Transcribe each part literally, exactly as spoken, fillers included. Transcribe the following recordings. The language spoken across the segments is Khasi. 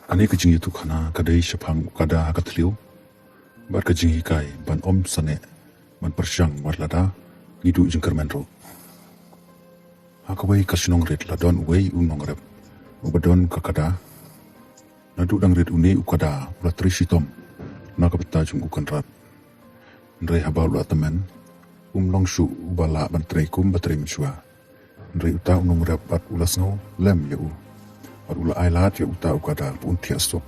Kane ka jingïathuhkhana ka dei shaphang u kada ha ka thliew bad ka jinghikai ban ym sangeh ban pyrshang wat lada ngi duh jingkyrmen ruh. Ha kawei ka shnong rit la don uwei u nongrep uba don ka kada. Naduh dang rit une u kada u la trei shitom na ka bynta jong u kynrad. Hynrei haba u la tymmen, um long shuh uba lah ban trei kumba trei mynshuwa. Hynrei uta u nongrep bad u la sngew lem ïa u bad u la ai lad ïa uta u kada ba un thiah suk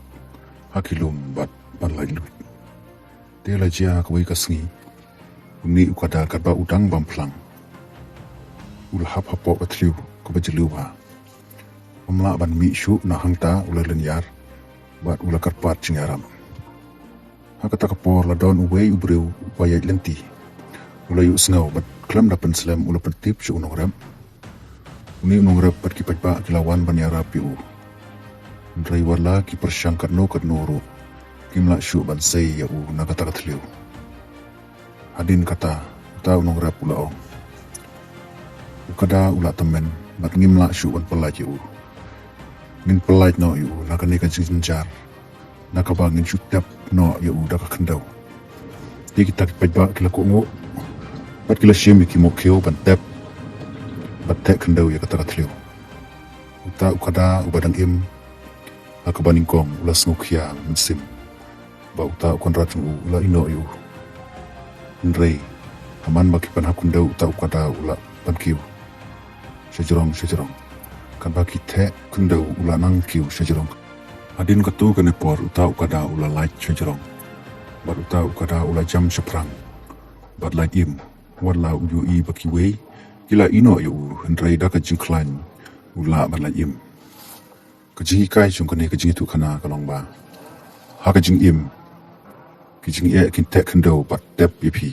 ha ki lum bad ban laitluid. Te la jia ha kawei ka sngi, une u kada katba u dang bam phlang, u la hap hapoh ka thliew kaba jylliew bha. Um lah ban mih shuh na hangta, u la lynñiar bad u la kyrpad jingïarap. Ha kata ka por la don uwei u briew uba ïaid lynti. U la ïohsngew bad khlem da pynslem u la pyntip sha u nongrep. Une u nongrep bad ki paidbah ki la wan ban ïarap ïa u. Hynrei wat la ki pyrshang katno katno ruh, kim lah shuh ban sei ïa u na kata ka thliew. Hadien kata, uta u nongrep u la ong, u kada u la tymmen bad ngim lah shuh ban pyllait ïa u. Ngin pyllait noh ïa u na kane ka jingjynjar na kaba ngin shu tep noh ïa u da ka khyndew. Te kita ki paidbah ki la kohnguh bad ki la shim ïa ki mohkhiew ban tep bad theh khyndew ïa kata ka thliew. Uta u kada uba dang im ha kaba nyngkong u la sngewkhia mynsiem ba uta u kynrad jong u u la ïeh noh ïa u. Hynrei ha man ba ki pan hap khyndew, uta u kada u la pan kiew shajrong shajrong. Katba ki theh khyndew u la nang kiew shajrong. Hadien katto katne por uta u kada u la lait shajrong bad uta u kada u la jam shaphrang bad lait im. Wat la u ïohi ba kiwei ki la ïeh noh ïa u, hynrei da ka jingkhlaiñ u lah ban lait im. Ka jinghikai jong kane ka jingïathuhkhana ka long ba ha ka jingim, ki jingeh kin theh khyndew bad tep ïa phi.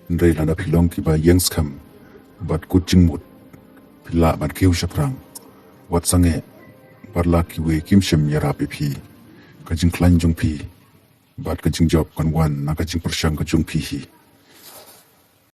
Hynrei lada phi long kiba ïeng skhem bad kut jingmut, phi lah ban kiew shaphrang. Wat sangeh, wat la kiwei kim shym ïarap ïa phi. Ka jingkhlaiñ jong phi bad ka jingjop kan wan na ka jingpyrshang ka jong phi hi.